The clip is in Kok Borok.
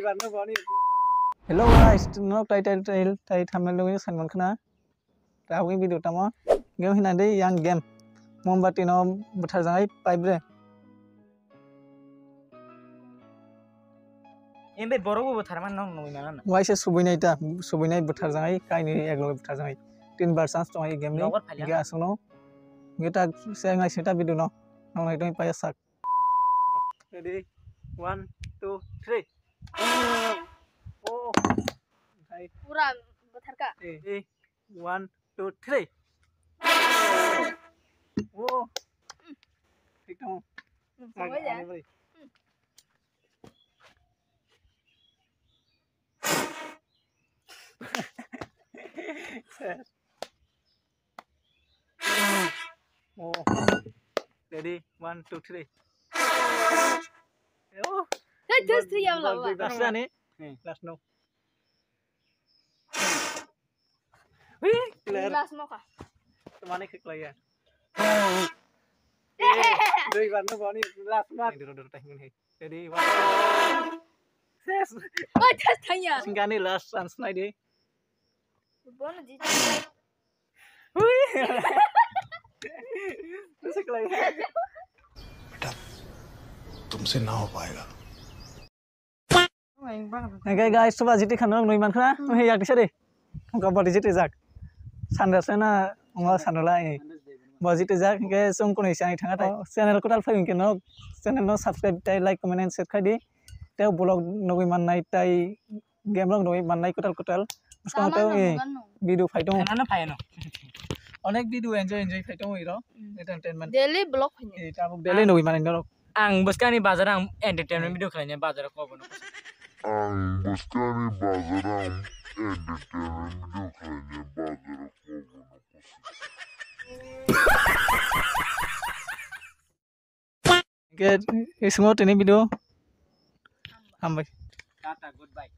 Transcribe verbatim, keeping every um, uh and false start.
Hello guys, no tai tai tai tai thamel lo san man khna. Tabwi video tamo. Game hina de yang game. Mombati no bwthar jangai pipe re. Embe borok bo bwthar man nong nui mana na. Waisa subui nai ta, subui nai bwthar jangai kaini ek loge bwthar jangai. Tin bar chance tongai game ni. Logot phaila. Ge asung no. Ge ta se ngai se ta video no. Nong nai tong paya sak. Ready? One, two, three. Oh. Hai. Pura bwthar ka. Eh, eh. One, two, three. Oh. Thik tong. Hmm, sampai ya. Oh. Ready? One, two, three. Oh. Hey, just three yang lawa. Last ni? Hmm. Last no. Wih, clear. Last no ka. Temani klik lagi ya. Dui bar no boni last bar. Dulu dulu time ini. Ready? One. Ses. Oh, just tanya. Singgani last chance nai di. Bono jit. Wih. Terus lagi. बेटा, तुमसे ना हो पाएगा। Hingke guys, soba jiti khano nui mankha, hmm, hei yak tisari. Hingke body jiti jak. Sandal se na, ngo sandal ai. Bo jiti jak, hingke song kono isa thanga tai. Oh, channel kotal phai hingke no, channel no subscribe tai, like, comment and share khai di. Tei vlog nugui mannai tai game rok nugui mannai kwtal kwtal. Bwskango tei video phai tongo. Ano phai ano. Onek video enjoy enjoy phai tongo iro. Hmm. Entertainment. Daily vlog phai. Eh, tabuk daily nugui mannai norok. Ang bwskani bazar ang entertainment video khlainai bazar ko bono. Ang bwskani bazar ang entertainment video khlainai bazar ko bono. Hingke, isungo tini video. Hambai. Tata, goodbye.